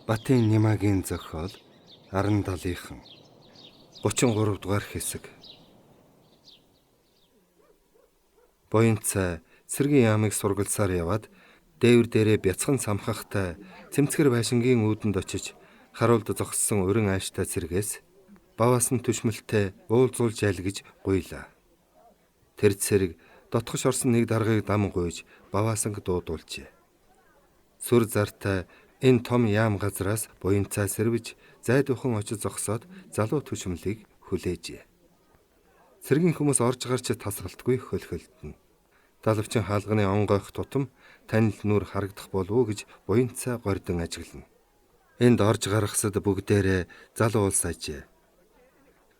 Батын Нимагийн зохиол Арандалынхан 33 дугаар хэсэг. Буянцай цэргийн яамыг сургалсаар яваад дээвэр дээрээ бяцхан самхахтай цэмцгэр байшингийн үүдэнд очиж харуулд зогссон уран ааштай цэргээс баваас нь түшмэлтэй уулзуулж айл гэж гуйлаа. Тэр цэрэг дотгош орсон нэг даргаыг дам гуйж баваасанг дуудуулжээ. Сүр зартай энэ том яам газраас буянцай сэрвж зайдуухан очиж зогсоод залуу түшмлийг хүлээжээ. Цэргийн хүмүүс орж гарч тасралтгүй хөлхөлдөнө. Далавчин хаалганы онгойх тутам танил нүр харагдах болов уу гэж буянцай гордон ажиглана. Энд орж гаргасад бүгдээрээ залуу улс ажээ.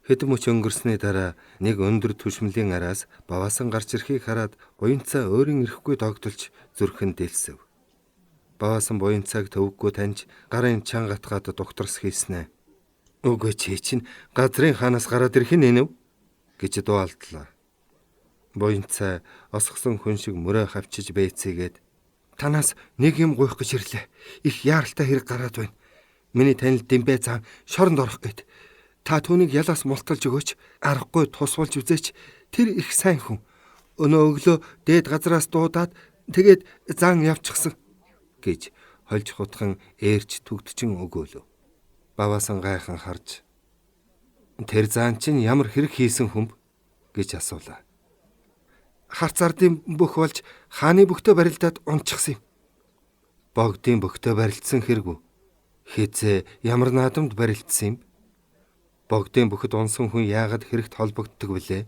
Хэдэн мөч өнгөрсний дараа нэг өндөр түшмлийн араас баваасан гарч ирэхийг хараад буянцай өөрийн ирэхгүй догдолж зүрхэн дэлсэв. Баваасан буянцайг төвөггүй таньж гарын чанга гатгаад дугтарс хийснэ. Үгүй чи чинь газрын хаанаас гараад ирэх нь энэв гэж дуу алдлаа. Буянцай осгосон хүн шиг мөрөө хавчиж бэцээгээд танаас нэг юм гуйх гэж ирлээ. Их яаралтай хэрэг гараад байна. Миний танил Дэмбэ зан шоронд орох гээд. Та түүнийг ялаас мулталж өгөөч, аргагүй тусвалж үзээч. Тэр их сайн хүн. Өнөө өглөө дээд газраас дуудаад тэгээд зан явчихсан гэж хольж хутхан ээрч түгдчин өгөөлөв. Баваасан гайхан харж тэр зан чинь ямар хэрэг хийсэн хүмб гэж асуулаа. Харц ардын бүх болж хааны бүхтээ барилдаад унчихсан юм. Богдын бүхтээ барилдсан хэрэгүү. Хизээ ямар наадамд барилдсан юм? Богдын бүхэд унсан хүн яагаад хэрэгт холбогддог вүлээ?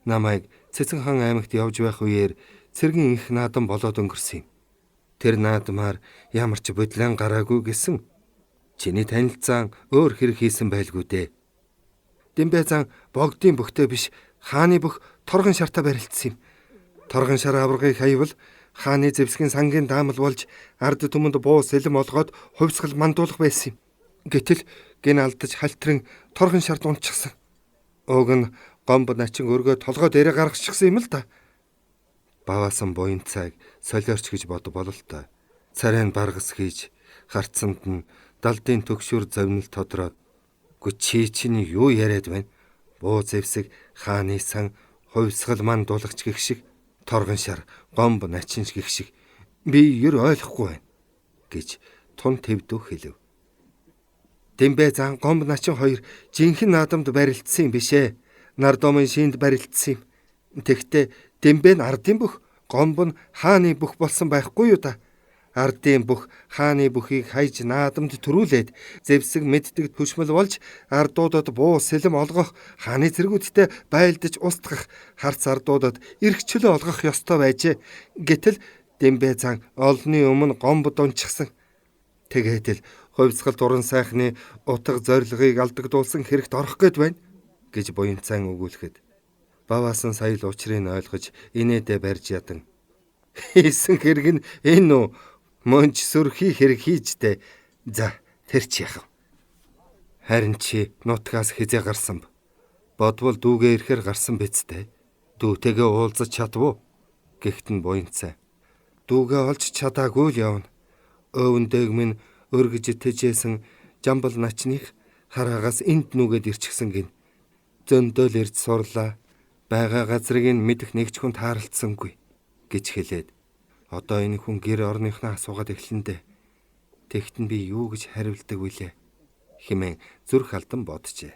Намайг Цэцэн хан аймагт явж байх үеэр цэргийн их наадам болоод өнгөрсөн юм. Тэр наадмаар ямар ч бодлон гараагүй гэсэн. Чиний танилцаан өөр хэрэг хийсэн байлгүй дээ. Дэмбэ зан богдын бүхтээ биш хааны бүх торгон шартаа барилдсан юм. Торгон шар аваргыг хаявал хааны зэвсгийн сангийн даамал болж ард түмэнд буу сэлэм олгоод хувьсгал мандуулах байсан юм. Гэтэл гин алдаж халтран торгон шард унчихсан. Уг нь гомб начин өргөө толгой дээрээ гаргачихсан юм л да. Баваасан буянцайг солиорч гэж бод бололтой. Царай нь баргас хийж харцсанд нь далдын төгшүр зовнил тодроод гү чи чинь юу яриад байна? Буу зэвсэг хааны сан хувьсгал мандуулагч гэх шиг торгон шар гомб начинч гэх шиг би ер ойлгохгүй байна гэж тун твдүү хэлв. Дэмбэ зан гомб начин хоёр жинхэнэ наадамд барилдсан юм биш ээ. Нардомын шинд барилдсан юм. Тэгтээ Дэмбэ нь ардын бүх, гомб нь хааны бүх болсон байхгүй юу да. Ардын бүх хааны бүхийг хайж наадамд төрүүлээд зэвсэг мэддэг түшмэл болж ардуудад буу сэлэм олгох, хааны цэргүүдтэй байлдаж устгах, харц ардуудад эрх чөлөө олгох ёстой байжээ. Гэтэл Дэмбэ зан олонний өмнө гомб дунчихсан. Тэгээд л хувьсгал дуран сайхны утга зорилгыг алдагдуулсан хэрэгт орох гээд байна гэж буянцайн өгүүлэхэд баваасан сая л учрыг ойлгож инээдээ барьж ядан. Хийсэн хэрэг нь энэ үү? Мөнч сүрхий хэрэг хийжтэй. За тэр чи яхав. Харин чи нутгаас хизээ гарсан б. Бодвол дүүгээ ирэхээр гарсан биз дээ. Дүүтэйгээ уулзаж чадав уу? Гэхдээ нь буянцай. Дүүгээ олж чадаагүй л явна. Өвөндөг минь өргөж тэжээсэн жамбал начных хараагаас энд нүгэд ирчихсэн гин. Зөндөөл ирж сурлаа. Байгаа газрыг нь мэдэх нэг ч хүн тааралдсангүй гэж хэлээд одоо энэ хүн гэр орныхноо асуугаад эхлэндэ. Тэгт нь би юу гэж хариулдаг вүлээ хэмээн зүрх алдан боджээ.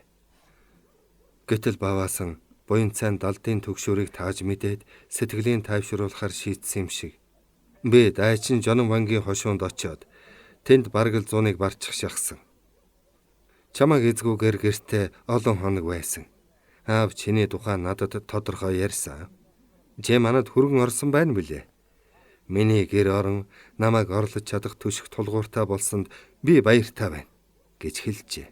Гэтэл баваасан буянцайн далдын төгшөөрийг тааж мэдээд сэтгэлийн тайвшруулахар шийдсэн юм шиг. Би дайчин Жонон вангийн хошуунд очиод тэнд бараг л зуныг барчих шахсан. Чамаг эзгүүгээр гэртээ олон хоног байсан. Аав чиний тухай надад тодорхой ярьсан. Чи манад хүргэн орсон байна билээ. Миний гэр орон намайг орлож чадах түшиг тулгууртай болсонд би баяртай байна гэж хэлжээ.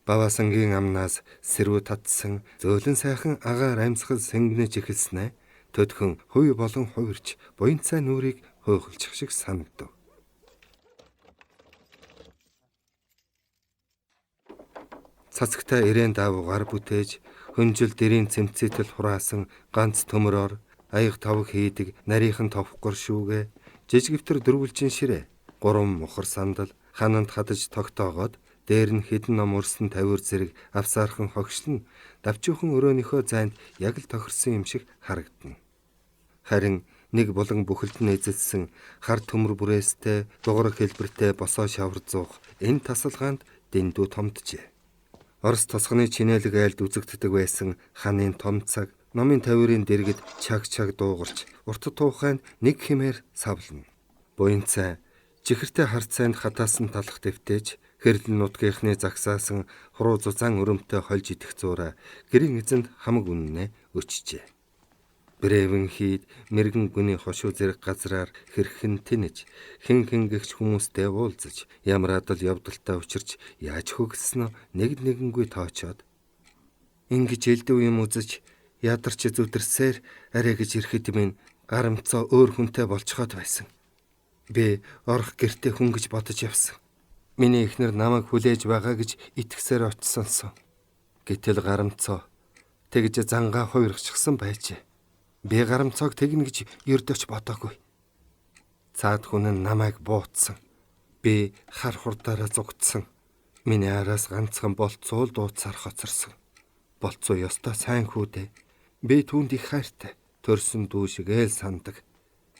Баваасангийн амнаас сэрүү татсан зөөлөн сайхан агаар амьсгал сэнгэнэж эхэлснэ. Төдхөн хувь болон хувирч буянцай нүрийг хөөхөлчих шиг санагдав. Цацагтай ирээн давуугаар бүтээж хөнжил дэрийн цэмцээтэл хураасан ганц төмөрөөр аяг тавг хийдэг нарийнхан товхгор шүүгээ жижигвтер дөрвөлжин ширээ гурван мухар сандал Хананд хадаж тогтоогоод дээр нь хэдэн ном өрсөн тавиур зэрэг авсаархан хогшил нь давчуухан өрөөнийхөө зайд яг л тохирсон юм шиг харагдана. Харин нэг булан бүхэлд нь эзэлсэн хар төмөр бүрээстэй дугуйр хэлбэртэй босоо шавар зуух энэ тасалгаанд дэндүү томджээ. Орос тосгоны чинээлэг айлд үзэгддэг байсан ханын том цаг номын тавиурын дэргэд чаг чаг дуугарч урт туухайнд нэг химээр савлна. Буянцай чихэртэй харцайнд хатаасан талах дэвтээж хэрлэн нутгийнхны загсаасан хуруу зузаан өрөмтэй хольж идэх зуураа гэрийн эзэнд хамаг үннээ өчжээ. Бревен хийд мэрэгэн гүний хошуу зэрэг газраар хэрхэн тэнэж хэн хэн гэгч хүмүүстэй уулзаж ямар адал явдалтай учирч яаж хөгсснөө нэг нэгэнгүй тоочоод ингэж элдв юм үзэж ядарч зүтэрсээр арай гэж ирэхэд минь гарамцаа өөр хүнтэй болцоход байсан. Би орох гэртээ хүн гэж бодож явсан. Миний эхнэр намайг хүлээж байгаа гэж итгэсээр очсонсон. Гэтэл гарамцоо тэгж зангаа хувиргачихсан байжээ. Би гарамцоог тэгнэ гэж ердөөч бодоогүй. Цаад хүн нь намайг буутсан. Би хар хурдаараа зугтсан. Миний араас ганцхан болцуул дууцаар хоцорсон. Болцоо ёстой сайн хүү дээ. Би түүнд их хайртай. Төрсөн дүү шиг ээл сандаг.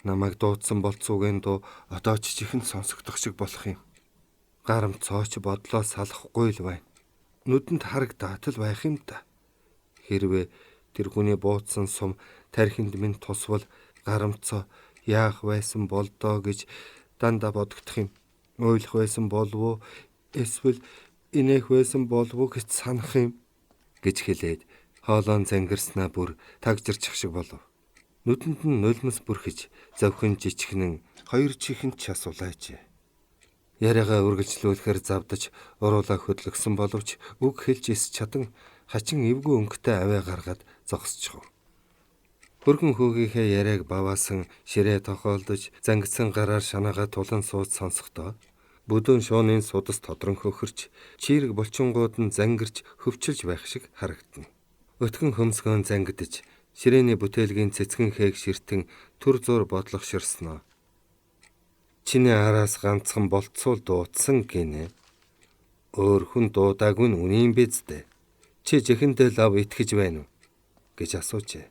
Намайг дуудсан болцоогийн дуу одоо ч чихэнд сонсогдох шиг болох юм. Гарамцооч бодлоо салахгүй л байна. Нүдэнд харагдаат л байх юм да. Хэрвээ тэр хүний бууцсан сум тархинд минь тусвал гарамцоо яах байсан болдоо гэж дандаа бодогдох юм. Уйлах байсан болов уу? Эсвэл инээх байсан болов уу гэж санах юм гэж хэлээд хоолоон зангирснаа бүр тагжирчих шиг болов. Нүдэнд нь нулимс бүрхэж зовхин жижигнэн хоёр чихэнд час улаажээ. Яриагаа үргэлжлүүлэхээр завдаж уруулаа хөдлөгсөн боловч үг хэлж эс чадан хачин эвгүй өнгөтэй авиа гаргаад зогсчихов. Хөргөн хөөгийнхээ яриаг баваасан ширээ тохиолдож зангидсан гараар шанаагаа тулан сууж сонсохдоо бүдүүн шууны судас тодрон хөхөрч чийрэг булчингууд нь зангирч хөвчилж байх шиг харагдана. Өтгөн хөмсгөн зангидаж ширээний бүтээлгийн цэцгэн хээг ширтэн түр зуур бодлох ширснөө. Чиний араас ганцхан болцуул дуудсан гинэ. Өөр хүн дуудаагүй нь үнэн биз дээ. Чи жихэндээ лав итгэж байна уу гэж асуужээ.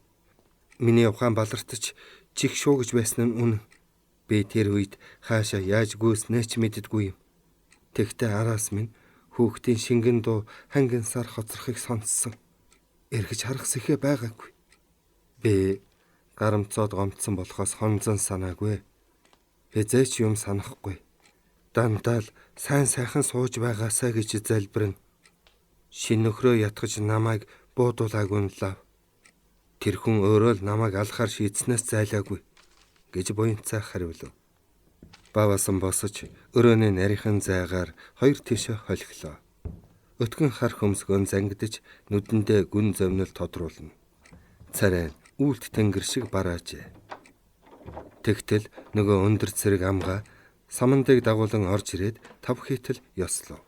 Миний ухаан балартаж чих шуу гэж байсан нь үнэн. Би тэр үед хаашаа яаж гүйснээ ч мэддэггүй юм. Тэгтээ араас минь хүүхдийн шингэн дуу хангин сар хоцрохыг сонссон. Эргэж харах сэхэ байгаагүй. Би гарамцоод гомдсон болохоос хонзон санаагүй. Хэзээ ч юм санахгүй. Дандаа л сайн сайхан сууж байгаасаа гэж залбирна. Шин нөхрөө ятгаж намайг буудуулаагүй нь лав. Тэр хүн өөрөө л намайг алхаар шийдснээс зайлаагүй гэж буянцаа хариулв. Баваасан босож өрөөний нарийнхан зайгаар хоёр тишээ холхилоо. Өтгөн хар хөмсгөн зангидаж нүдэндээ гүн зовнил тодруулна. Царай үлт тэнгэр шиг бараажээ. Тэгтэл нөгөө өндөр цэрэг амгаа самандыг дагуулan орж ирээд тав хийтэл ёслов.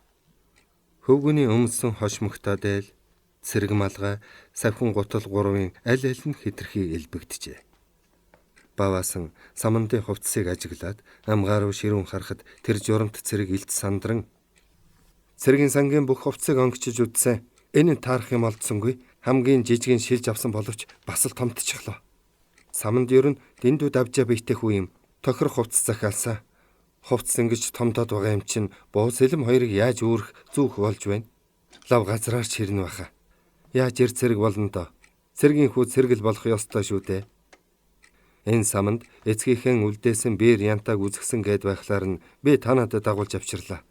Хөвгүний өмсөн хош мөхтөө дээл цэрэг малгай савхин гутал гурвын аль аль нь хитрхи элбэгджээ. Баваасан самандын хувцсыг ажиглаад амгаа руу ширүүн харахад тэр журамт цэрэг илт сандран цэргийн сангийн бүх хувцсыг онгочиж үдсэн. Энэ нь таарах юм олдсонгүй хамгийн жижигэн шилж авсан боловч бас л томтчихлоо. Саманд ер нь дэндүү давжаа биетэй хүү юм. Тохирох хувцас захиалсан. Хувцас ингэж томдоод байгаа юм чинь буу сэлэм хоёрыг яаж үүрэх зүүх болж байна. Лав газраар ч хэрнэ баха. Яаж эр цэрэг болно доо. Цэргийн хүү цэргэл болох ёстой шүү дээ. Энэ саманд эцгийнхээ үлдээсэн биер янтааг үзгсэн гэд байхлаар нь би та надад дагуулж авчирлаа.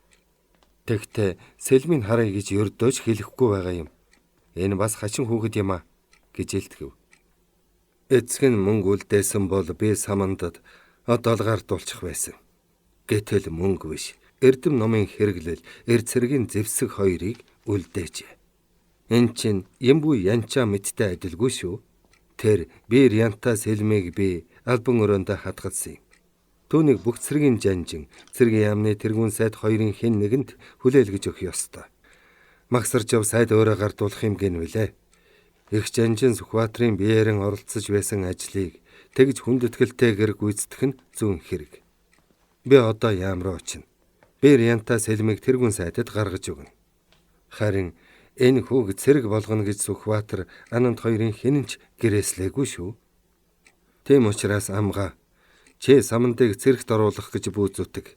Тэгтээ сэлмийг харъя гэж ердөөч хэлэхгүй байгаа юм. Энэ бас хачин хүүхэд юм а гэж илтгэв. Эцэг нь мөнгө үлдээсэн бол би самандад одоолгаар дулчих байсан. Гэтэл мөнгө биш. Эрдэм номын хэрэглэл, эр цэргийн зэвсэг хоёрыг үлдээжээ. Эн чинь ямбу янчаа мэдтэй адилгүй шүү. Тэр биер янтаа сэлмийг би албан өрөөндөө хадгалсан юм. Түүнийг бүх цэргийн жанжин, цэргийн яамны тэргүүн сайд хоёрын хэн нэгэнд хүлээлгэж өгөх ёстой. Магсаржав сайд өөрөө гардуулах юм гин вүлээ. Их жанжин Сүхбаатарын биеэрэн оролцож байсан ажлыг тэгж хүндэтгэлтэйгээр гүйцэтгэх нь зүүн хэрэг. Би одоо яам руу очино. Бээр янтаа сэлмийг тэргүүн сайдад гаргаж өгнө. Харин энэ хүүг цэрэг болгоно гэж Сүхбаатар Ананд хоёрын хэн нь ч гэрээслээгүй шүү. Тийм учраас амгаа чи самандыг цэрэгт оруулах гэж бүүзүтэг.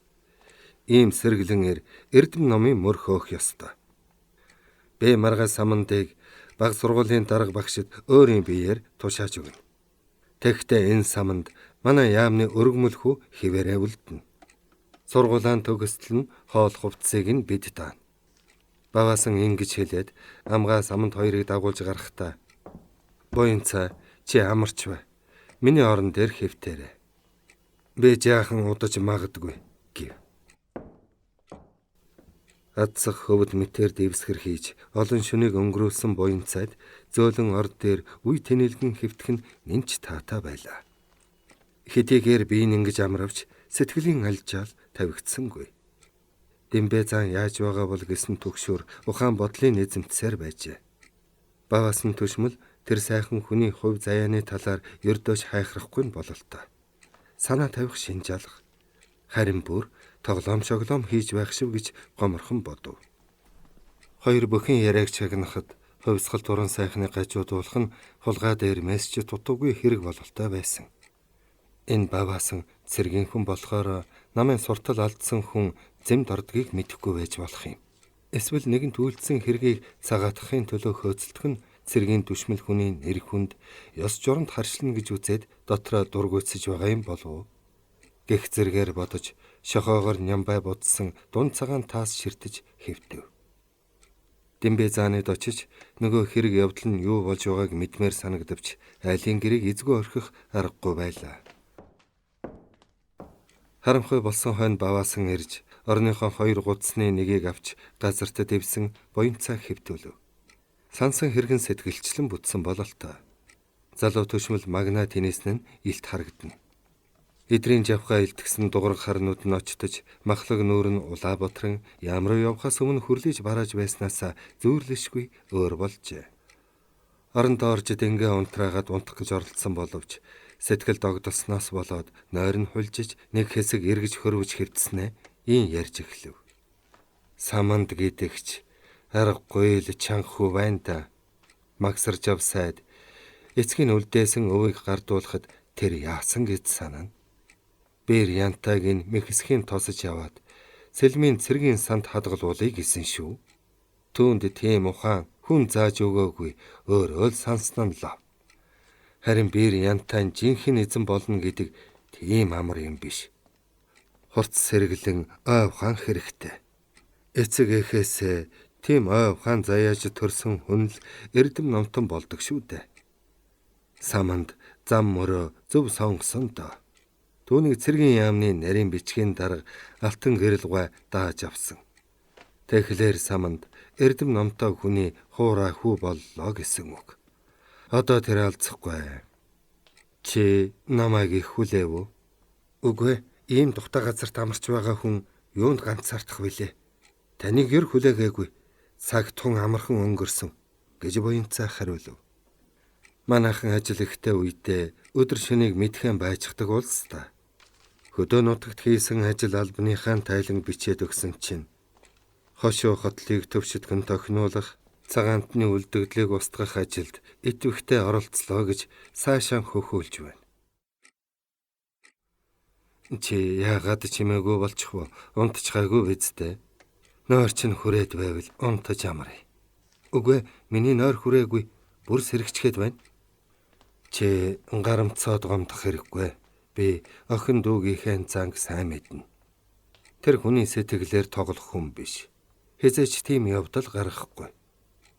Ийм сэргэлэн эрдэм номын мөр хөөх ёстой. Би маргааш самандыг баг сургуулийн дарга багшид өөрийн биеэр тушааж өгнө. Тэгэхдээ энэ саманд манай яамны өргөмөл хүү хിവэрэ үлдэнэ. Сургуулаан төгсдөл нь хоол хувцсыг нь бид даана. Баваасан ингэж хэлээд амгаа саманд хоёрыг дагуулж гарахдаа "Буянцаа чи амарч бай. Миний орон дээр хэвтээрэй. Би жаахан удаж магадгүй" гэв. Адсах хөвд мэтэр дэвсгэр хийж олон шөнийг өнгөрүүлсэн буянцайд зөөлөн орд дээр үе тэнэлгэн хэвтэх нь нэнч таатай байлаа. Хэдийгээр би ингэж амравч сэтгэлийн алжаал тавигдсангүй. Дэмбэ зан яаж байгаа бол гэсэн түгшүүр ухаан бодлын эзэмтсээр байжээ. Баваас нь түшмэл тэр сайхан хүний хувь заяаны талаар ердөөч хайхрахгүй нь бололтой. Санаа тавих шинж алга. Харин бүр тоглоом шоглоом хийж байх шив гэж гоморхон бодов. Хоёр бүхэн яриаг чагнахад хувьсгал туран сайхны гажуудуулах нь хулгай дээр мессеж дутуугүй хэрэг бололтой байсан. Энэ баваасан цэргийн хүн болохоор намын суртал алдсан хүн зэмд ордгийг мэдэхгүй байж болох юм. Эсвэл нэгэнт үйлдсэн хэргийг цагаатахын төлөө хөөцөлдөх нь цэргийн дүшмэл хүний нэр хүнд ёс журамд харшлна гэж үзээд дотроо дургуйцж байгаа юм болов уу? Гэх зэргээр бодож шохоогоор нямбай будсан дунд цагаан таас ширтэж хэвтэв. Дэмбэ заанад очиж нөгөө хэрэг явдал нь юу болж байгааг мэдмээр санагдавч айлын гэрийг эзгүй орхих аргагүй байлаа. Харамхуй болсон хойно баваасан ирж орныхоо хоёр гудсны нэгийг авч газарт дэвсэн буянцаа хэвтүүлв. Сансан хэргэн сэтгэлчлэн бүтсэн бололтой. Залуу төшмөл магна тэнийсэн нь илт харагдана. Эдрийн жавхаа илтгэсэн дугараг харнууд нь очтож махлаг нүүр нь улаа бутран яам руу явхаас өмнө хүрлээж барааж байснаасаа зүүрлэшгүй өөр болжээ. Оронд орж дэнгээ унтраагаад унтах гэж оролдсон боловч сэтгэл догдолсноос болоод нойр нь хулжиж нэг хэсэг эргэж хөрвөж хэвтснээ ийн ярьж эхлэв. Саманд гэдэгч аргагүй л чанга хүү байна да. Магсар жав сайд эцгийн үлдээсэн өвийг гардуулахад тэр яасан гэж санана. Бээр янтайг нь мэхэсхийн тосож яваад сэлмийн цэргийн санд хадгалуулъя гэсэн шүү. Түүнд тийм ухаан хүн зааж өгөөгүй өөрөө л сансан нь лав. Харин бээр янтай нь жинхэнэ эзэн болно гэдэг тийм амар юм биш. Хурц сэргэлэн ой ухаан хэрэгтэй. Эцэг эхээсээ тийм ой ухаан заяаж төрсөн хүн л эрдэм номтон болдог шүү дээ. Саманд зам мөрөө зөв сонгосон доо. Түүнийг цэргийн яамны нарийн бичгийн дарга алтан гэрэлгай дааж авсан. Тэгэхээр саманд эрдэм номтой хүний хуурай хүү боллоо гэсэн үг. Одоо тэр алзахгүй. Чи намайг их хүлээв үү? Үгүй, ийм тухтай газарт амарч байгаа хүн юунд ганцаардах вүлээ? Таныг ер хүлээгээгүй. Цаг тун амархан өнгөрсөн гэж буянцаа хариулв. Манайхан ажил ихтэй үедээ өдөр шөнийг мэдхэн байждаг улс та. Хөдөө нутагт хийсэн ажил албаныхаа тайлан бичээд өгсөн чинь хошуу хотлыг төвшөдгөн тохинулах, цагаантны үлдэгдлийг устгах ажилд идэвхтэй оролцлоо гэж цаашаа хөхөөлж байна. Чи яагаад чимээгүй болчих вэ? Унтчихаагүй биз дээ. Нойр чинь хүрээд байвал унтаж амаръя. Үгүй, миний нойр хүрээгүй. Бүр сэрэгчгээд байна. Чи гарамцоод гомдох хэрэггүй. Би охин дүүгийнхээ занг сайн мэднэ. Тэр хүний сэтгэлээр тоглох хүн биш. Хэзээ ч тийм явдал гаргахгүй.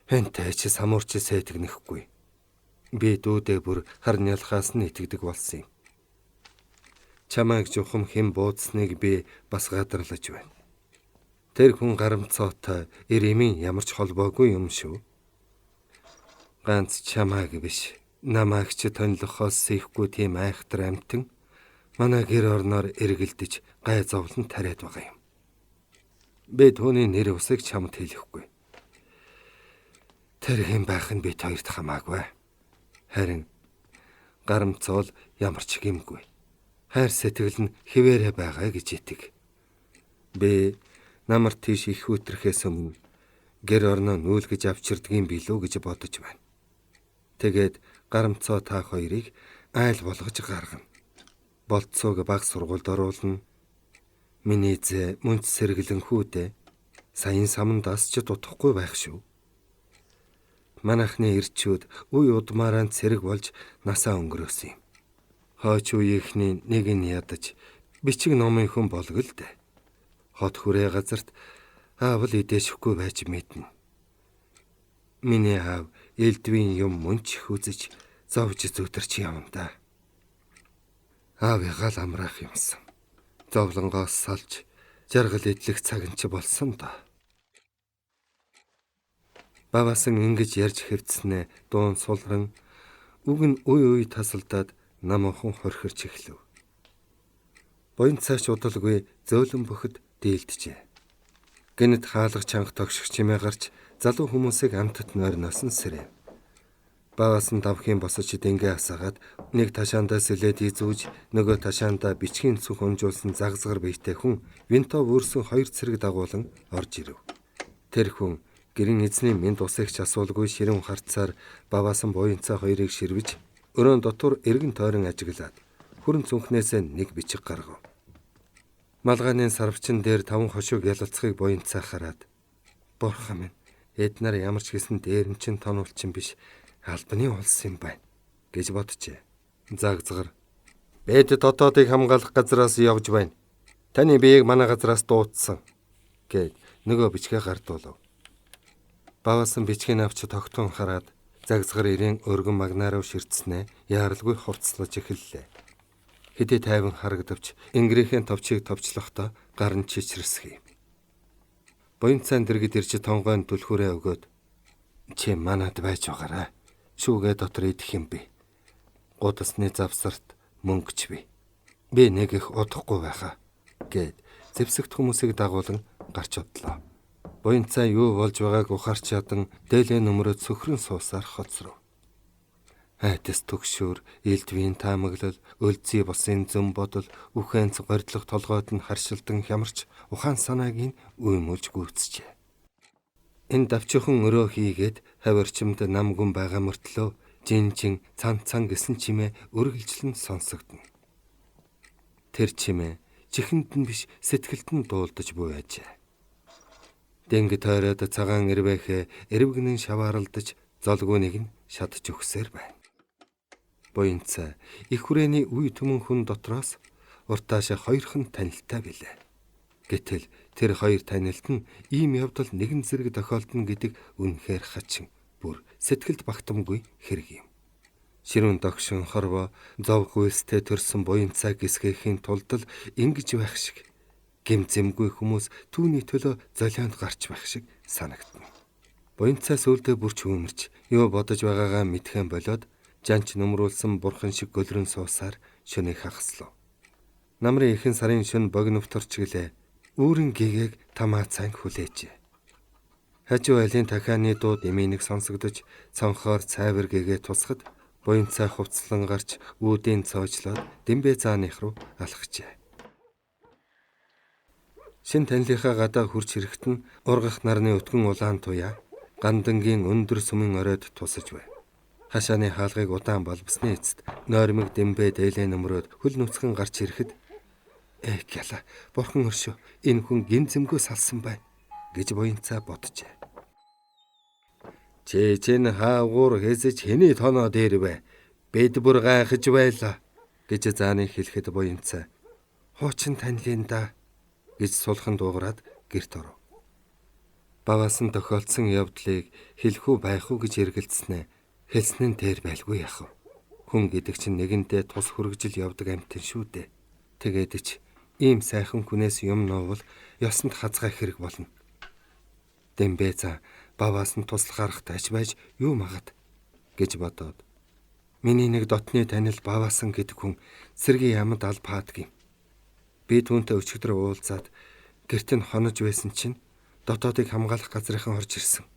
Хэнтэй ч самуурч сэтгэнэхгүй. Би дүүдээ бүр харн ялхаас нь итгэдэг болсон юм. Чамайг жухам хэн буудсныг би бас гадарлаж байна. Тэр хүн гарамцоотой эр эмийн ямар ч холбоогүй юм шүү. Ганц чамайг биш. Намайг ч тонилохоос сэхгүй тийм айхтар амтан манай гэр орноор эргэлдэж гай зовлон тариад байгаа юм. Би түүний нэр усыг чамд хэлэхгүй. Тэр хэн байх нь бид хоёрт хамаагүй. Харин гарамцоол ямар ч гэмгүй. Хайр сэтгэл нь хിവэрэ байгаа гэж итэг. Би Намар тийш их үтрэхээс өмнө гэр орноо нүүлгэж авчирдгийн билүү гэж бодож байна. Тэгээд гарамцоо та хоёрыг айл болгож гаргана. Болцоог баг сургуульд оруулна. Миний зэ мөнц сэргэлэн хүүдээ саяын самандаас ч дутахгүй байх шүү. Манайхны ирчүүд үе удмаараа цэрэг болж насаа өнгөрөөсөн юм. Хойч үеийнхний нэг нь ядаж бичиг номын хүн болго л дээ. Хот хүрээ газарт аав л идээшхгүй байж мэднэ. Миний аав элдвийн юм мөнч үзэж зовж зүтэрч явна да. Аавыгаа л амраах юмсан. Зовлонгоос салж жаргал эдлэх цаг нь ч болсон доо. Баваасан ингэж ярьж хэвдснээ дуун сулран үг нь үе үе тасалдаад нам охин хорхирч эхлэв. Буян цааш удалгүй зөөлөн бөхөд дийлджээ. Гэнэт хаалга чанга тогших чимээ гарч залуу хүмүүсийг амтат нойрноос нь сэрэв. Баваас нь давхийн босож дэнгээ асаагаад нэг ташаандаа сэлээд изүүж нөгөө ташаандаа бичгийн цүнх унжуулсан загзгар биетэй хүн винто вөрсөн хоёр цэрэг дагуулan орж ирэв. Тэр хүн гэрийн эзний мэнд усыг ч асуулгүй ширүүн харцаар баваасан буянцаа хоёрыг ширвэж өрөөн дотор эргэн тойрон ажиглаад хүрэн цүнхнээсээ нэг бичиг гаргав. Малгааны сарвчин дээр таван хошууг ялалцахыг буянцаа хараад бурхан минь эд нар ямар ч гэсэн дээрэмчин тонуулчин биш албаны улс юм байна гэж боджээ. Загзгар бид дотоодыг хамгаалах газраас явж байна. Таны биеийг манай газраас дуудсан гэд нөгөө бичгээ гардуулав. Баваасан бичгийг авч тогтун хараад загзгар ирэн өргөн магнаарав ширтснээ яаралгүй хувцлаж эхэллээ. Хэдий тайван харагдавч энгэрийн товчийг товчлохдоо гар нь чичрэсгий. Буян цайн дэргэд ирж тонгойн түлхүүрээ өгөөд чи манад байж байгаарай. Шүүгээ дотор идэх юм би. Гудасны завсарт мөнгөч би. Би нэг их удахгүй байхаа гэд зэвсэгт хүмүүсийг дагуулan гарч одлоо. Буян цай юу болж байгааг ухаарч ядан дээлээ нөмрөө цөхрөн суусаар хоцров. Айдас төгшөөр, элдвийн таамаглал, өлзий босын зөм бодол, үхэнц горилго толгойд нь харшилдан хямарч ухаан санааг нь үймүүлж гүйцжээ. Энэ давчихан өрөө хийгээд хавирчмд нам гүн байгаа мөртлөө жин жин цан цан гэсэн чимээ үргэлжлэн сонсогдоно. Тэр чимээ чихэнд нь биш сэтгэлд нь дуулдаж буй ажээ. Дэнг тойроод цагаан эрвээхээ эрвгэнэн шавааралдаж золгүй нэг нь шатж өгсөөр байна. Буянцаа их хүрээний үе түмэн хүн дотроос уртаашаа хоёрхан танилтай билээ. Гэтэл тэр хоёр танилт нь ийм явдал нэгэн зэрэг тохиолдоно гэдэг үнэхээр хачин бүр сэтгэлд багтамгүй хэрэг юм. Ширүүн догшин хорвоо зов гүйстэй төрсөн буянцаа гисгэхийн тулд л ингэж байх шиг гим зэмгүй хүмүүс түүний төлөө золионд гарч байх шиг санагдана. Буянцаа сүлдээ бүрч өмөрч юу бодож байгаагаа мэдхэн болоод жанч нөмрүүлсэн бурхан шиг гөлрөн суусаар шөнийг хагаслав. Намрын ихэн сарын шөн богиновторч гэлээ. Үүрэн гэгээг тамаа цайн хүлээжээ. Хажуу айлын дахианы дуу дэмий нэг сонсогдож цонхоор цайвар гэгээ тусахад буянцаа хувцлан гарч үүдийн цоожлоод дэмбэ зааных руу алхажээ. Шин танилынхаа гадаа хурч ирэхэд нь ургах нарны өтгөн улаан туяа гандангийн өндөр сүмэн оройд тусаж байв. Хашааны хаалгыг удаан болбосны эцэст нойрмог дэмбэ дээлээ нөмрөөд хөл нүцгэн гарч ирэхэд "Эх яла, бурхан өршөө, энэ хүн гин зэмгөө салсан байна" гэж буянцаа боджээ. "Чи чинь хаагуур хэзэж хэний тоноо дээр вэ? Бид бүр гайхаж байлаа" гэж зааны хэлэхэд буянцаа "Хуучин танилын да" гэж сулхан дуугараад гэрт оров. Баваас нь тохиолдсон явдлыг хэлэх үү байх уу гэж эргэлзснээ хэлсэн нь тэр байлгүй яах вэ? Хүн гэдэг чинь нэгэндээ тус хүргжил явдаг амьтан шүү дээ. Тэгээд ч ийм сайхан хүнээс юм нуувал ёсонд хазгай хэрэг болно. Дэмбэ за баваас нь туслах аргатай ч байж юу магад гэж бодоод миний нэг дотны танил баваасан гэдэг хүн цэргийн яамд ал паадаг юм. Би түүнтэй өчигдөр уулзаад гэрт нь хонож байсан чинь дотоодыг хамгаалах газрынхан орж ирсэн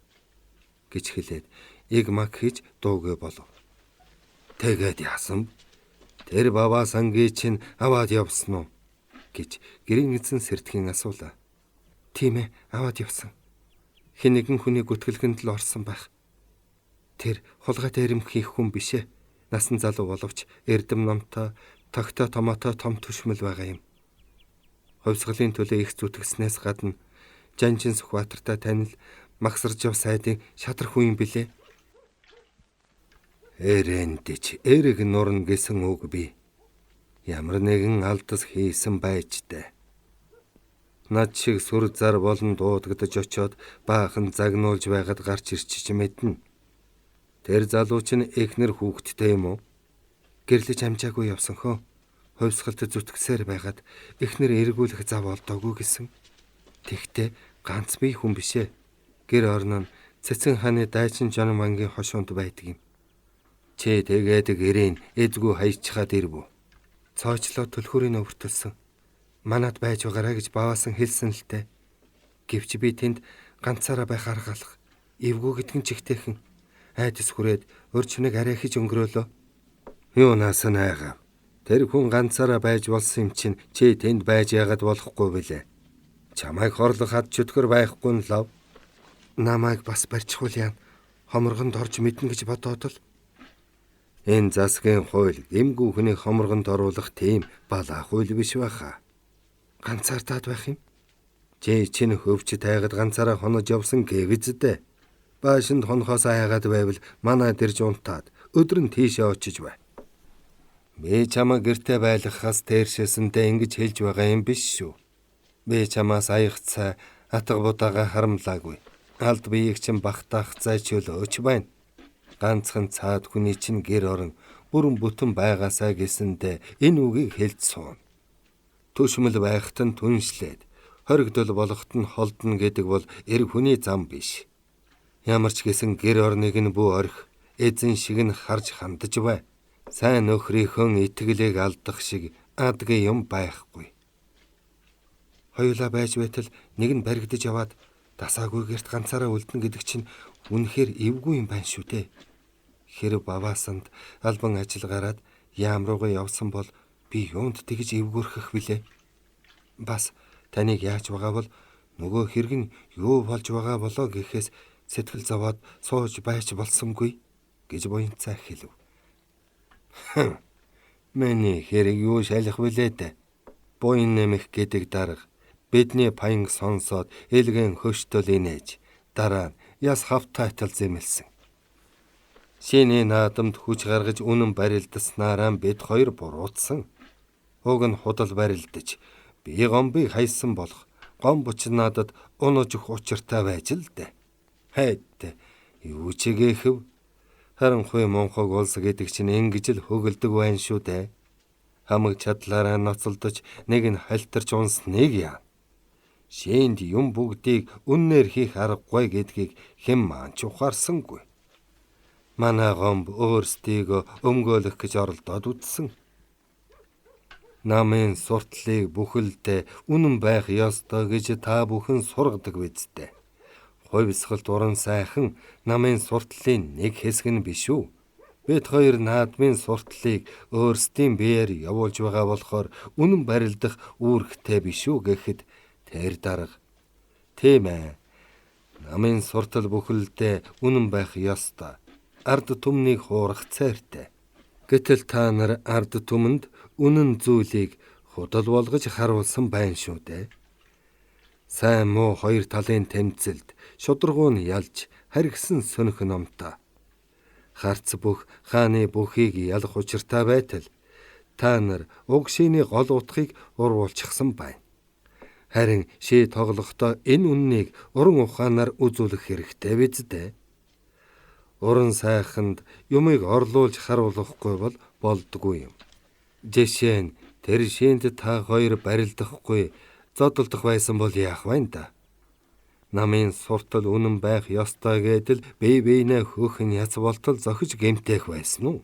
гэж хэлээд иг мак хийж дуугүй болов. Тэгээд яасан? Тэр баваа сангийн чинь аваад явсан уу гэж гэрийн эзэн сэртхийн асуулаа. Тийм ээ, аваад явсан. Хэн нэгэн хүний гүтгэлгэнд л орсон байх. Тэр хулгай дээрэмх хийх хүн биш ээ. Насан залуу боловч эрдэм номтой, тогтой томоотой том түшмэл байгаа юм. Хувьсгалын төлөө их зүтгэснээс гадна Жанжин Сүхбаатартай танил Магсаржав сайдын шадар хүн юм билээ. Эрэндэж эрэг нурна гэсэн үг би. Ямар нэгэн алдас хийсэн байж дээ. Над шиг сүр зар болон дуудагдаж очиод баахан загнуулж байгаад гарч ирчих мэднэ. Тэр залуу чинь эхнэр хүүхэдтэй юм уу? Гэрлэж амжаагүй явсан хөө. Хувьсгалд зүтгэсээр байгаад эхнэр эргүүлэх зав олдоогүй гэсэн. Тэгтээ ганц бие хүн биш ээ. Гэр орон нь Цэцэн хааны дайчин Жонмангийн хошуунд байдаг юм. Чи тэгээд гэрийн эзгүй хайчхаад ирв үү? Цоочлоо түлхүүрийг өвөртөлсөн. Манад байж байгаарай гэж баваасан хэлсэн л дээ. Гэвч би тэнд ганцаараа байх арга алга. Эвгүй гэдэг нь чигтэйхэн. Айдас хүрээд өр чимэг арай хиж өнгөрөөлөө. Юунаас нь айгаа. Тэр хүн ганцаараа байж болсон юм чинь чи тэнд байж яагаад болохгүй билээ. Чамайг хорлох хад чөтгөр байхгүй нь лав. Намайг бас барьчихвал яана. Хоморгонд орж мэднэ гэж бодоод л. Энэ засгийн хууль гэмгүй хүний хоморгонд оруулах тийм балаа хууль биш байхаа. Ганцаардаад байх юм. Чи чинь хөвч тайгад ганцаараа хонож явсан гэвэздээ. Баашинд хонохоос айгаад байвал манад ирж унтаад өдөр нь тийшээ очиж бай. Би чамаа гэртээ байлгахаас дээршээсэндээ ингэж хэлж байгаа юм биш шүү. Би чамаас аяг цай атга будаага харамлаагүй. Алд биеийг чинь багтаах зай чөлөөч байна. Ганцхан цаад хүний чинь гэр орон бүрэн бүтэн байгаасаа гэсэндээ энэ үгийг хэлж суuna. Түшмэл байхад нь түншлээд хоригдол болоход нь холдоно гэдэг бол эрг хүний зам биш. Ямар ч гэсэн гэр орныг нь бүү орхи, эзэн шиг нь харж хандаж бай. Сайн нөхрийнхөө итгэлийг алдах шиг адгийн юм байхгүй. Хоёулаа байж байтал нэг нь баригдаж яваад дасаагүй гэрт ганцаараа үлдэнэ гэдэг чинь үнэхээр эвгүй юм байна шүү дээ. Хэрв баваасанд албан ажил гараад яам руугаа явсан бол би юунд тэгж эвгүйрхэх вүлээ? Бас таныг яаж байгаа бол нөгөө хэрэг нь юу болж байгаа болоо гэхээс сэтгэл зовоод сууж байж болсонгүй гэж буянцаа хэлв. Миний хэрэг юу шалах вүлээ дээ? Буян нэмэх гэдэг дарга бидний паянг сонсоод элгэн хөштөл инээж дараа нь яс хавтайтал зэмлсэн. Шиний наадамд хүч гаргаж үнэн барилдаснараа бид хоёр буруутсан. Уг нь худал барилдаж би гомбыг хайсан болох гомбоч надад унаж өгөх учиртай байж л дээ. Хайд юу чигээхэв? Харанхуй монхог улс гэдэг чинь ингэж л хөгэлдөг байна шүү дээ. Хамаг чадлаараа ноцолдож нэг нь халтарч унсныг яа. Шээнд юм бүгдийг үннээр хийх аргагүй гэдгийг хэн маань ч ухаарсангүй. Манай гомб өөрсдийгөө өмгөөлөх гэж оролдоод үзсэн. Намын суртлыг бүхэлдээ үнэн байх ёстой гэж та бүхэн сургадаг биз дээ. Хувьсгалт уран сайхан намын суртлын нэг хэсэг нь биш үү? Бид хоёр наадмын суртлыг өөрсдийн биеэр явуулж байгаа болохоор үнэн барилдах үүрэгтэй биш үү гэхэд тэр дарга тийм ээ. Намын суртал бүхэлдээ үнэн байх ёстой. Ард түмнийг хуурах цайртай. Гэтэл та нар ард түмэнд үнэн зүйлийг худал болгож харуулсан байна шүү дээ. Сайн муу хоёр талын тэмцэлд шударгуу нь ялж харгисан сөнөх номтой. Харц бүх хааны бүхийг ялах учиртай байтал та нар уг шийний гол утгыг урвуулчихсан байна. Харин ший тоглохдоо энэ үннийг уран ухаанаар үзүүлэх хэрэгтэй биз дээ. Уран сайханд юмыг орлуулж харуулахгүй бол болдгүй юм. Жишээ нь тэр шийнд та хоёр барилдахгүй зодолдох байсан бол яах вэ да? Намын суртал үнэн байх ёстой гэдэл бие биенээ хөөхөн яц болтол зохиж гэмтээх байсан уу?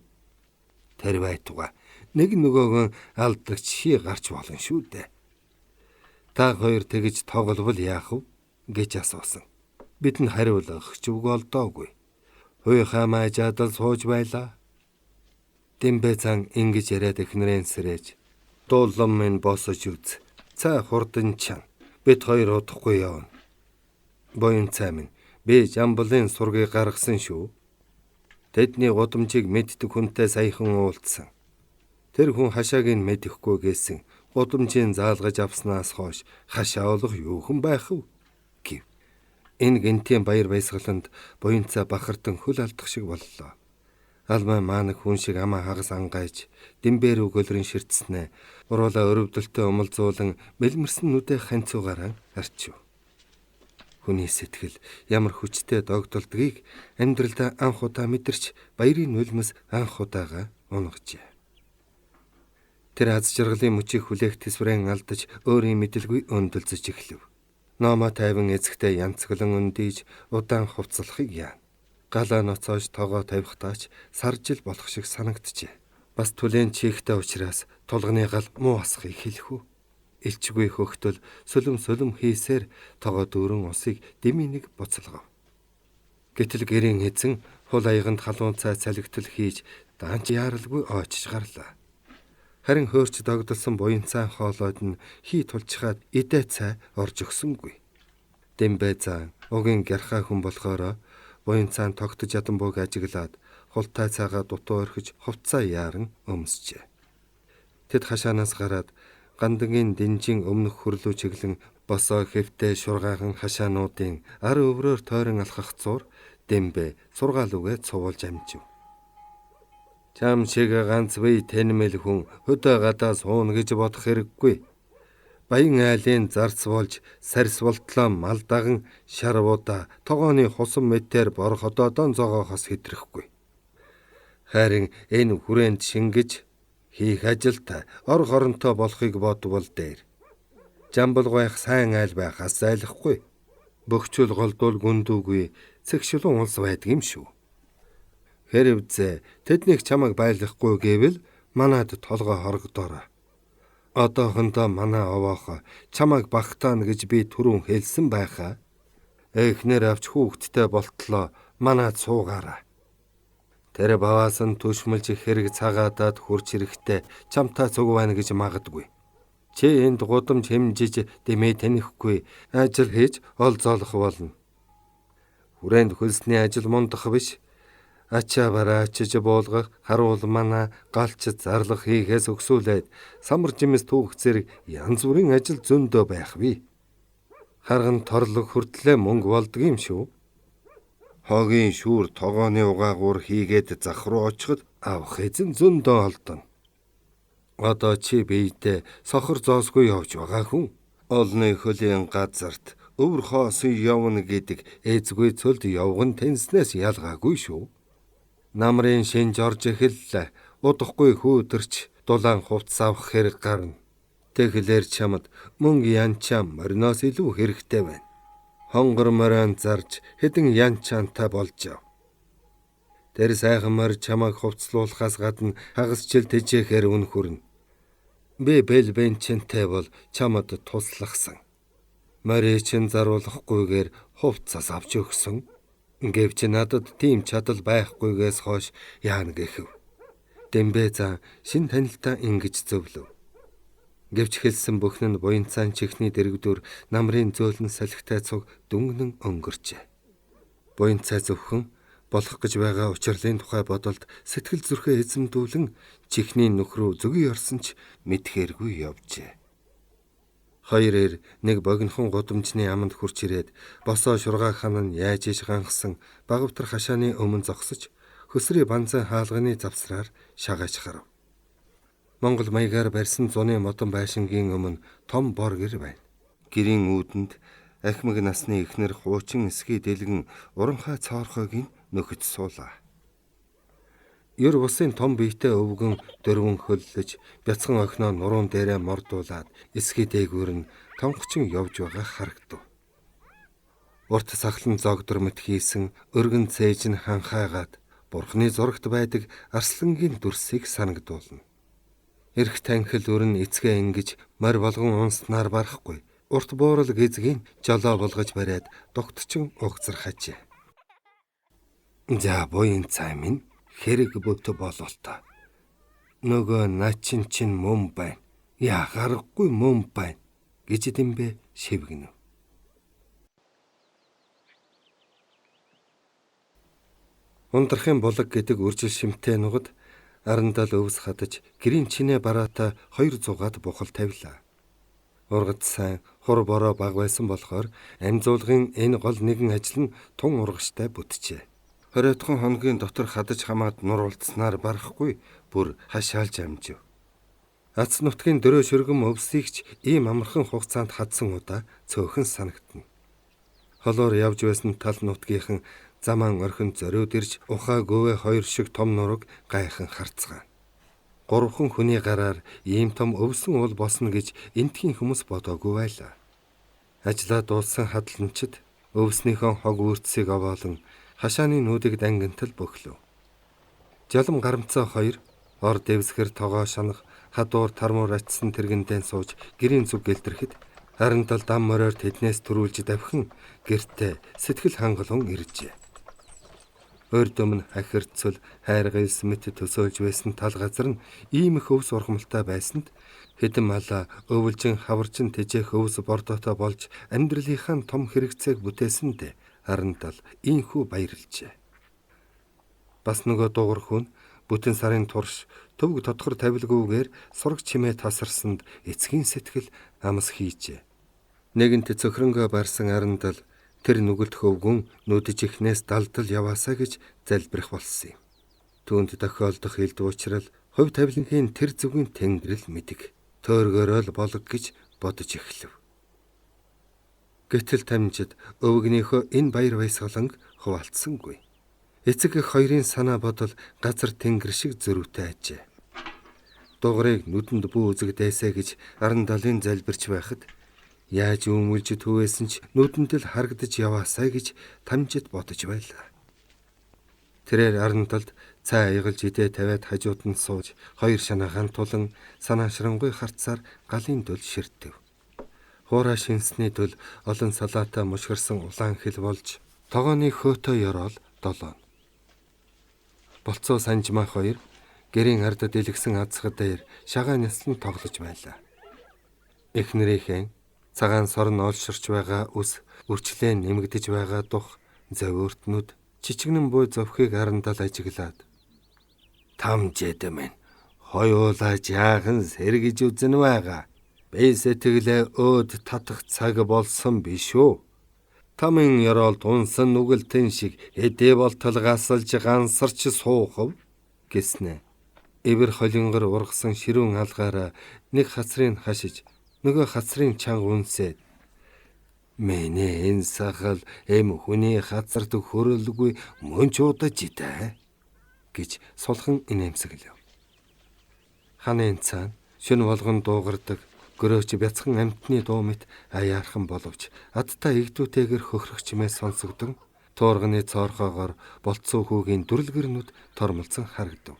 Тэр байтугай нэг нөгөөгөн алдагч ший гарч болно шүү дээ. Та хоёр тэгж тогловол яах вэ гэж асуусан. Бидэнд хариулах ч үг олдоогүй. Хуйхаа маажаад л сууж байлаа. Дэмбэ цан ингэж яриад эхнэрэн сэрэж дуулан минь босож үз. Цай хурдан чан. Бид хоёр удахгүй явна. Буянцай минь, би Жамбалын сургийг гаргасан шүү. Тэдний гудамжийг мэддэг хүнтэй саяхан уулзсан. Тэр хүн хашааг нь мэдэхгүй гэсэн гудамжийн заалгаж авснаас хойш хашаа олох юухан байх вэ гэв. Энэ гэнтийн баяр баясгаланд Буянцай бахардан хөл алдах шиг боллоо. Алмаа маанаг хүн шиг амаа хагас ангайж дэмбэр өгөлрийн ширтснээ уруулаа өрөвдөлтөй умалзуулан мэлмэрсэн нүдэ ханцуугаараа арчив. Хүний сэтгэл ямар хүчтэй догдолдгийг амьдралдаа анх удаа мэдэрч баярын нулимс анх удаага унгажээ. Тэр аз жаргалын мөчийг хүлээх төсвөрэн алдаж өөрийн мэдэлгүй өндөлзөж эхлэв. Номоо тайван эзэгтэй янцглан өндийж удаан хувцлахыг яана. Галаа ноцоож тогоо тавихтаач саржил болох шиг санагджээ. Бас түлэн чихтэй учраас тулганы гал муу асахыг хэлэх үү? Элчгүй хөхтөл сөлөм сөлөм хийсээр тогоо дүүрэн усыг дэмий нэг буцалгав. Гэтэл гэрийн эзэн хул аяганд халуун цай цалигтал хийж даанч яаралгүй очиж гарлаа. Харин хөөрч догдолсон буянцаан хоолойд нь хий тулчхаад идэ цай орж өгсөнгүй. Дэмбэ заа угийн гярхаа хүн болохоро буянцаан тогтож ядан бууг ажиглаад хултай цайгаа дутуу орхиж хувцаа яаран өмсжээ. Тэд хашаанаас гараад гандангийн дэнжин өмнөх хөрлөө чиглэн босоо хэвтэй шургаахан хашаануудын ар өврөөр тойрон алхах зур Дэмбэ сургаал үгээ цувуулж амжив. Чам шиг ганц бие тэнмэл хүн хөдөө гадаа сууна гэж бодох хэрэггүй. Баян айлын зарц болж сарьс болтлоо мал даган шарвуудаа тогооны хусан мэтээр бор ходоодон зогоохоос хэтрэхгүй. Харин энэ хүрээнд шингэж хийх ажилд ор хоронтой болохыг бодвол дээр. Жамбалгойх сайн айл байхаас зайлахгүй. Бөхчөл голдуул гүндүүгүй цэгшилэн улс байдаг юм шүү. Хэрвзээ тэднийг чамайг байлгахгүй гэвэл манад толгой хорогдоорой. Одоохондоо манай овоох чамайг багтаана гэж би түрүүн хэлсэн байхаа. Эхнэр авч хүүхэдтэй болтлоо манад суугаарай. Тэр баваас нь түшмэлж хэрэг цагаадаад хурч ирэхдээ чамтай цуг байна гэж магадгүй. Чи энд гудамж хэмжиж дэмээ танихгүй ажил хийж ол зоолох болно. Хүрээнд хөлсний ажил мундах биш. Ачаа бараа ачиж буулгах, харуул манаа галч зарлах хийхээс өксүүлээд самар жимс түүх зэрэг янз бүрийн ажил зөндөө байх бий. Харган торлог хүртлээ мөнгө болдог юм шүү. Хогийн шүүр тогооны угаагуур хийгээд зах руу очиход авах эзэн зөндөө олдоно. Одоо чи биедээ сохор зоосгүй явж байгаа хүн. Олны хөлийн газарт өвөр хоосон явна гэдэг эзгүй цөлд явган тэнснээс ялгаагүй шүү. Намрын шинж орж эхэллээ. Удахгүй хүүдэрч дулаан хувцас авах хэрэг гарна. Тэгэхлээр чамд мөнгө янчаа мориноос илүү хэрэгтэй байна. Хонгор морин зарж хэдэн янчаантай болж яв. Тэр сайхан морь чамайг хувцлуулахаас гадна хагас жил тэжээхээр үн хүрнэ. Би бэл бэнчэнтэй бол чамд туслахсан. Морийг чинь заруулахгүйгээр хувцас авч өгсөн. Гэвч надад тийм чадал байхгүйгээс хойш яана гэхэв. Дэмбэ зан шин танилтаа ингэж зөвлөв. Гэвч хэлсэн бүхэн нь буянцаан чихний дэрэгдүр намрын зөөлөн салхитай цуг дүнгнэн өнгөрчээ. Буянцай зөвхөн болох гэж байгаа учирлын тухай бодолд сэтгэл зүрхээ эзэмдүүлэн чихний нүх рүү зөгүй орсон ч мэдхээргүй явжээ. Хоёр эр нэг богинохон гудамжны аманд хурч ирээд босоо шургаа хан нь яаж иж ганхсан багавтар хашааны өмнө зогсож хөсрий банзан хаалганы завсраар шагааж харав. Монгол маягаар барьсан зуны модон байшингийн өмнө том бор гэр байна. Гэрийн үүдэнд ахмаг насны эхнэр хуучин эсхий дэлгэн уранхай цоорхойг нь нөхөж суулаа. Ер бусын том биетэй өвгөн дөрвөн хөллөж бяцхан охиноо нуруун дээрээ мордуулаад эсхий дээгүүр нь тонгочин явж байгаа харагдав. Урт сахлан зогдор мэт хийсэн өргөн цээж нь ханхайгаад бурхны зурагт байдаг арслангийн дүрсийг санагдуулна. Эрх танхил өрн эцгээ ингэж морь болгон унснаар барахгүй. Урт буурал гэзгийн жолоо болгож бариад дугтчин угзархажээ. За буян цай минь хэрэг бүт бололтой. Нөгөө начин чинь мөн байна. Яа гаргагүй мөн байна гэж дэмбэ шивгэнв. Ундрахын булаг гэдэг үржил шимтэй нугад Арандал өвс хадаж гэрийн чинээ бараатай 200-аад бухал тавилаа. Ургад сайн хур бороо баг байсан болохоор амь зуулгын энэ гол нэгэн ажил нь тун ургаштай бүтжээ. 20 хоногийн дотор хадаж хамаад нуруулцсанаар барахгүй бүр хашаалж амжив. Ац нутгийн дөрөө шөргөм өвсийг ч ийм амархан хугацаанд хадсан удаа цөөхөн санагдана. Холоор явж байсан тал нутгийнхан замаан орхин зориуд ирж ухаа гүвэ хоёр шиг том нураг гайхан харцгаана. Гурван хүний гараар ийм том өвсөн уул босно гэж энтхийн хүмүүс бодоогүй байлаа. Ажлаа дууссан хадланчид өвснийхөө хог үрцсийг овоолон хашааны нүүдийг дангинтал бөхлөв. Жалам гарамцаа хоёр ор дэвсгэр тогоо шанах хадуур тармуур ачсан тэргэндэн сууж гэрийн зүг гэлдрэхэд Арандал дам мориор тэднээс төрүүлж давхин гэртээ сэтгэл хангалуун иржээ. Ойр өмнө хахирцэл хайргайлс мэт төсөөлж байсан тал газар нь ийм их өвс ургамалтай байсанд хэдэн малаа өвлжин хаварчин тэжээх өвс бордоотой болж амьдралынхаа том хэрэгцээг бүтээсэнд Арандал ийхүү баярлжээ. Бас нөгөө дугар хүн бүтэн сарын турш төвөг тодгор тавилгүйгээр сураг чимээ тасарсанд эцгийн сэтгэл амс хийжээ. Нэгэнт цөхрөнгөө барсан Арандал тэр нүгэлт хөвгүн нүдэж ихнээс далдал яваасаа гэж залбирах болсон юм. Түүнд тохиолдох элдв учрал хувь тавиланхийн тэр зүгийн тэнгэрэл мэдэг. Төөргөөрөө л болог гэж бодож эхлэв. Гэтэл тамжид өвгнийхөө энэ баяр баясгаланг хуваалцсангүй. Эцэг эх хоёрын санаа бодол газар тэнгэр шиг зөрүүтэй ажээ. Дугаарыг нүдэнд бүү үзэгдээсэ гэж Арандалын залбирч байхад яаж өмүүлж түгээсэн ч нүдэнд л харагдаж яваасай гэж тамжид бодож байлаа. Тэрээр Арандалд цай аягалж идээ тавиад хажууд нь сууж хоёр шанаагаан тулан санаашрангуй харцаар галын дөл ширтэв. Хуурай шинсний дөл олон салаатай мушгирсан улаан хил болж тогооны хөөтөө ёроол долооно. Болцоо Санжмаа хоёр гэрийн ардад дэлгсэн азхад дээр шагаан няслан тоглож байлаа. Эхнэрийнхээ цагаан сорн олширч байгаа ус үрчлэн нэмэгдэж байгаа дух зовиортнууд чичгэнэн буй зовхийг Арандал ажиглаад тамжээд минь хоёулаа жаахан сэргэж үзэн байгаа. Би сэтгэлээ өөд татах цаг болсон биш үү? Тамын ёроолд унсан нүгэлтэн шиг эдээ болтол гасалж гансарч суухав гэснэ. Эвэр холингор ургасан ширүүн алгаараа нэг хацрыг хашиж нөгөө хацрын чанга үнсээд миний энэ сахал эм хүний хацарт хөрөлгүй мөн ч удаж идэ гэж сулхан инээмсэглэв. Ханын цаана шөнө болгон дуугардаг гөрөөч бяцхан амьтны дуу мэт аяархан боловч адтай эгдүүтэйгэр хөхрөх чимээ сонсогдон туурганы цоорхоогоор болцоо хүүгийн дүрлгэрнүүд тормолцсон харагдав.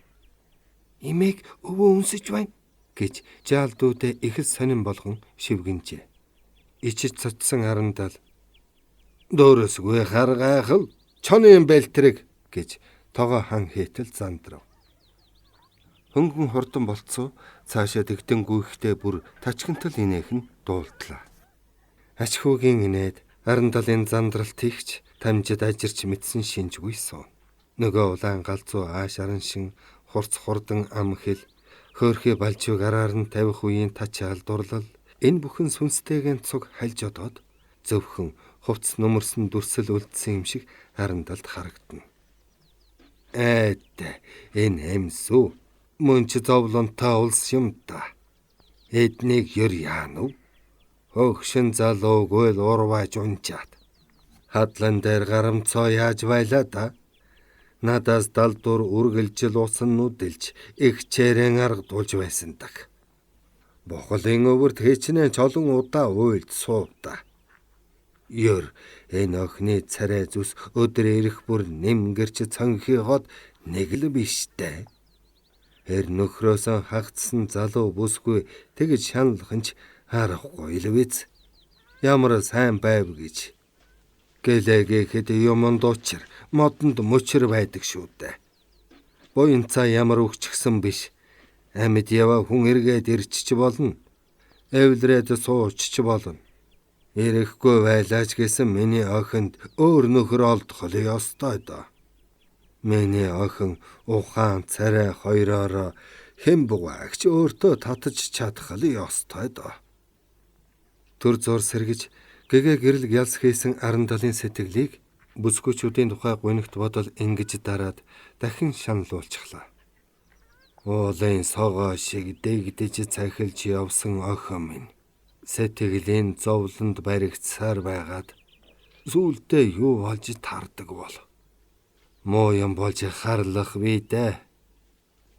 Имийг өвөө үнсэж байна гэж жаал дүүдээ их л сонин болгон шивгэнжээ. Ичиж цоцсон Арандал дөөрөсгүй харгайхал чонын бэлтрэг гэж тогоо хан хийтэл зандрав. Хөнгөн хурдан болцоо цаашаа дэгдэн гүйхдээ бүр тачгантал инээх нь дуултлаа. Ач хүүгийн инээд Арандалын зандралт хийгч тамжид ажирч мэдсэн шинжгүй суун. Нөгөө улаан галзуу ааш аран шин хурц хурдан ам хэл хөөрхий балжуу гараар нь тавих үеийн тач алдуурлал энэ бүхэн сүнстэйгэн цуг хальж одоод зөвхөн хувцс нүмерсэн дүрсэл үлдсэн юм шиг Арандалд харагдана. Эд энэ эмсүү мөн ч зовлонтой улс юм да. Эднийг ер яанав? Хөөгшин залуугүй л урвааж унжаад. Хадлан дээр гарамцоо яаж байлаа да? Надаас далдуур үргэлжил усан нүдэлж их чээрэн аргадуулж байсан даг. Бохолын өвөрт хичнээн чолон удаа уйлд суувда. Ер энэ охины царай зүс өдөр ирэх бүр нэмгэрч цанхиход нэг л биштэй. Тэр нөхрөөсөн хагцсан залуу бүсгүй тэгж шаналхан ч харахгүй л биз. Ямар сайн байв гэж. Гэлээгээхэд юмонд учир, модонд мөчр байдаг шүү дээ. Буянцаа ямар өгчихсэн биш. Амьд яваа хүн эргээд ирчих болно. Эвлрээд суучч болно. Ирэхгүй байлаач гэсэн миний охинд өөр нөхөр олдох л ёстой доо. Миний охин ухаан царай хоёроороо хэн бугаагч өөртөө татаж чадах л ёстой доо. Төр зур сэргэж гэгээ гэрэл ялс хийсэн Арандалын сэтгэлийг бүсгүүчүүдийн тухай гунигт бодол ингэж дараад дахин шаналуулчихлаа. Уулын согоо шиг дэгдэж цахилж явсан охин минь сэтгэлийн зовлонд баригдсаар байгаад сүүлдээ юу болж таардаг бол. Муу юм болж харлах би дээ.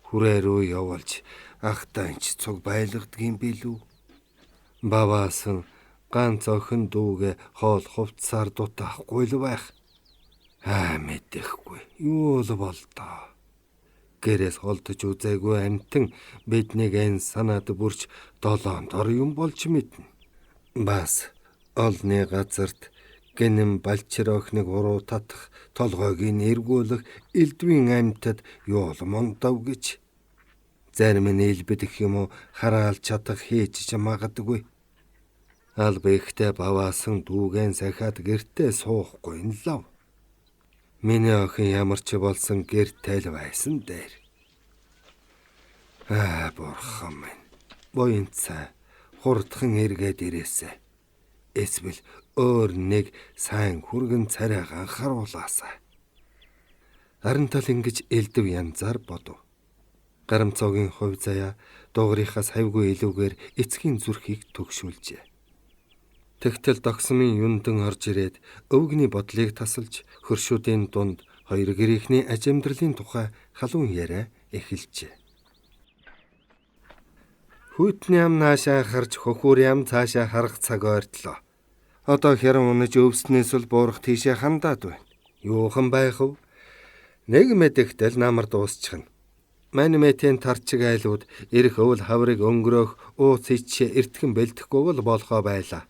Хүрээ рүү явуулж ахтаа ч цуг байлгадгийн билүү. Баваасан ганц охин дүүгээ хоол хувцсаар дутаахгүй л байх. Аа мэдэхгүй. Юу л болдоо. Гэрээс холдож үзээгүй амтан биднийг энэ санаад бүрч долоон дор юм болж мэднэ. Бас олны газарт гэнэн балчир охиныг уруу татах, толгойг нь эргүүлэх элдвийн амьтад юу л мундав гэж. Зарим нь илбэдэх юм уу хараалж чадах хийж ч магадгүй. Алба ихтэй баваасан дүүгэн сахиад гэртээ суухгүй нь лав. Миний охин ямар ч болсон гэртэл байсан дээр. Аа бурхан минь. Буянцаа хурдхан эргээд ирээсэ. Эсвэл өөр нэг сайн хүргэн царайгаа харуулаасаа. Арантал ингэж элдв янзаар бодов. Гарамцоогийн хувь заяа дуугарынхаас хавьгүй илүүгээр эцгийн зүрхийг төгшүүлжээ. Тэгтэл догсмын юндэн орж ирээд өвгний бодлыг тасалж хөршүүдийн дунд хоёр гэрийнхний аж амьдралын тухай халуун яриа эхэлжээ. Хүйтний ам наашаа харж хөхүүр ям цаашаа харах цаг ойртлоо. Одоо хяран унаж өвснөөс л буурах тийшээ хандаад байна. Юухан байх вэ? Нэг мэдэгтэл намар дуусчихна. Маниметийн тарчиг айлууд ирэх өвөл хаврыг өнгөрөөх ууц ичээ эртхэн бэлдэхгүй бол болохоо байлаа.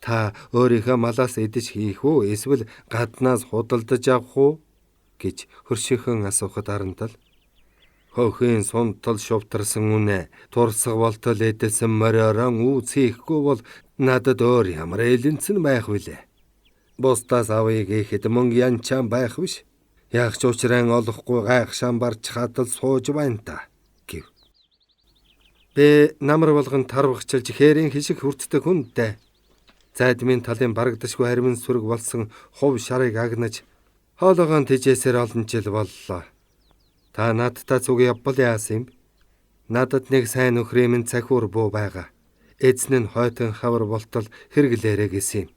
Та өөрийнхөө малаас идэж хийх үү эсвэл гаднаас худалдаж авах уу гэж хөршийнхөн асуухад Арантал хөхийн сунтал шувтарсан үнэ турсах болтол эдэлсэн мориорон үүц хийхгүй бол надад өөр ямар элэнцэн байх вүлээ. Бусдаас авъя гэхэд мөнгө янчаан байх биш. Яг ч уучран олохгүй гайхшаан барч хадал сууж байна та гэв. Би намар болгон тарвагчилж хээрийн хишиг хүртдэг хүнтэй. Зайдмын талын барагдашгүй харимн сүрэг болсон хувь шарыг агнаж хоолойгоон тэжээсээр олон жил боллоо. Та надтай цуг явбал яасан юм? Надад нэг сайн нөхрийн минь цахиур буу байгаа. Эзэн нь хойтон хавар болтол хэрэглээрэ гэсэн юм.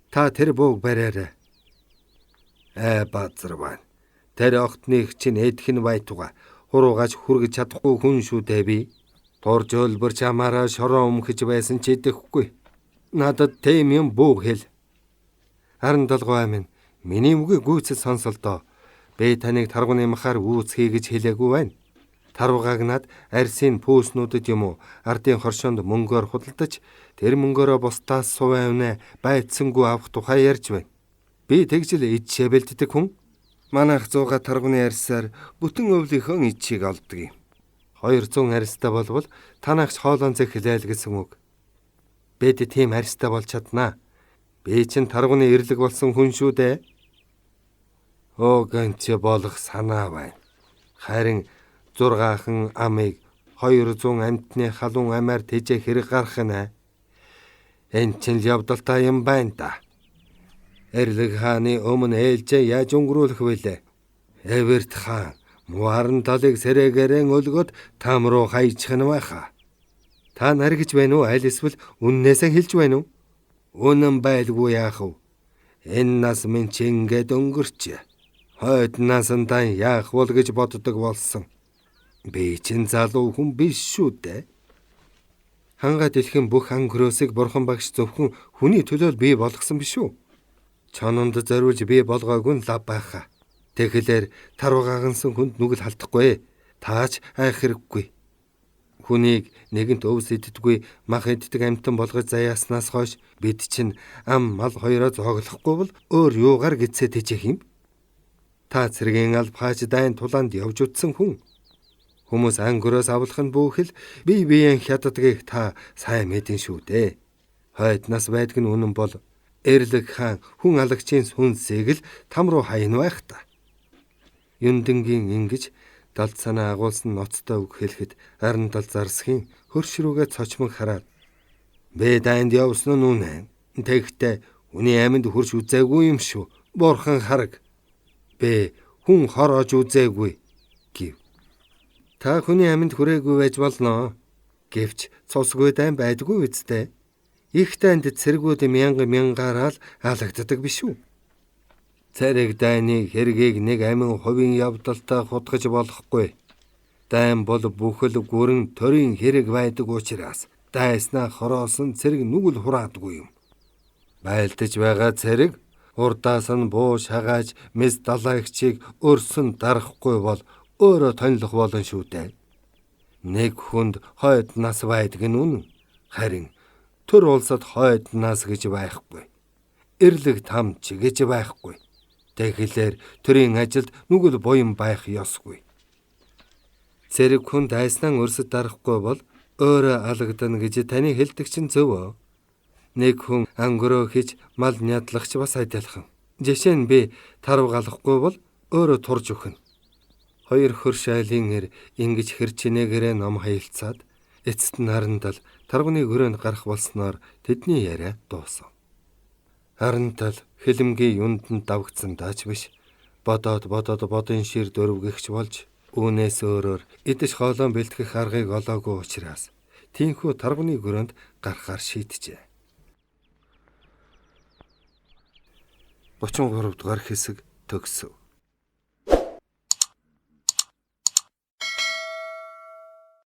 Та тэр бууг бариарай. Аа базар байна. Тэр охтныг чинь эдэх нь байтугай. Хуруугаач хүргэж чадахгүй хүн шүү дээ би. Турж өлбөр чамаараа шороо өмхөж байсан ч идэхгүй. Надад тийм юм бүү хэл. Арандалгой минь миний үгийг гүйцэл сонсолдоо. Би таныг таргуны махаар үүцхий гэж хэлээгүй байна. Тарвгаагнаад арсын пүүснүүдэд юм уу ардын хоршоонд мөнгөөр худалдаж тэр мөнгөөрөө бусдаас сувай үнэ байцсангүй авах тухай ярьж байна. Би тэгжил идшээ бэлддэг хүн. Манайх 100 таргуны арьсаар бүтэн өвлийнхөө ичийг олддог юм. 200 арьстай болвол танаагч хоолон зэхлээл гэсэн үг. Бид тийм арьстай болж чаднаа. Би чинь таргуны эрлэг болсон хүн шүү дээ. Оогон чи болох санаа байна. Харин 6хан амыг 200 амьтны халуун амиар тэжээ хэрэг гарах нэ. Эн чинь л явдалтай юм байна да. Эрлэг хааны өмнө ээлжээ яаж өнгөрүүлэх вүлээ? Эверт хаан муарн талыг сэрээгээрэн өлгөөд там руу хайчих нь байхаа. Та наргиж байна уу аль эсвэл үннээсээ хэлж байна уу? Үнэн байлгүй яах вэ? Энэ нас минь чи ингээд өнгөрч. Хойд насандаа яах бол гэж боддог болсон. Би чин залуу хүн биш шүү дээ. Ханга дэлхийн бүх ангөрөөсийг бурхан багш зөвхөн хүний төлөө бий болгосон биш үү? Чононд зориулж бий болгоогүй нь лав байхаа. Тэгэхээр тарвагаагансан хүнд нүгэл халтахгүй. Таач айх хэрэггүй. Хүнийг нэгэнт өвс иддэггүй мах иддэг амьтан болгож заяаснаас хойш бид чинь ам мал хоёроо зооглохгүй бол өөр юугаар гидсээ тэжээх юм? Та цэргийн албахаач дайн тулаанд явж үтсэн хүн. Хүмүүс ангөрөөс авлах нь бүхэл бие биеэн хяддгийг та сайн мэдэн шүү дээ. Хойд нас байдаг нь үнэн бол Эрлэг хаан хүн алагчийн сүнсийг л там руу хаяна байх та. Юндэнгийн ингэж далд санаа агуулсан ноцтой үг хэлэхэд Арандал зарсхийн хөрш рүүгээ цочмог хараад "Бэ дайнд явсан нь үнэ. Тэгэхдээ хүний амьд хөрш үзээгүй юм шүү. Бурхан хараг. Бэ хүн хороож үзээгүй" гэв. Та хүний амьд хүрээгүй байж болно. Гэвч цусгүй дайн байдгүй үсттэй. Их дайнд цэргүүд мянга мянгаараа л алагддаг биш үү? Цэрэг дайны хэргийг нэг амин хувийн явдалтай хутгаж болохгүй. Дайн бол бүхэл гүрэн төрийн хэрэг байдаг учраас дайснаа хороосон цэрэг нүгэл хураадгүй юм. Байлдаж байгаа цэрэг урдаас нь буу шагааж мэс далаагчийг өрсөн дарахгүй бол өөрөө тонилох болно шүү дээ. Нэг хүнд хойд нас байдаг нь үнэн. Харин төр улсад хойд нас гэж байхгүй. Эрлэг там ч гэж байхгүй. Тэгэхлээр төрийн ажилд нүгэл буян байх ёсгүй. Цэрэг хүн дайснаа өрсөд дарахгүй бол өөрөө алагдана гэж таны хэлдэг чинь зөв өө. Нэг хүн ангөрөө хийж мал нядлахч бас адилхан. Жишээ нь би тарв галахгүй бол өөрөө турж өгнө. Хоёр хөрш айлын эр ингэж хэр чинээгээрээ ном хаялцаад эцэст нь Арандал тарганы өрөөнд гарах болсноор тэдний яриа дуусав. Арандал хилэмгийн юунд давгдсан даач биш. Бодоод бодоод бодын шир дөрвгэгч болж үүнээс өөрөөр идэж хоолоо бэлтгэх аргыг олоогүй учраас тийхүү тарганы өрөөнд гарахаар шийджээ. 33 дугаар хэсэг төгсөв.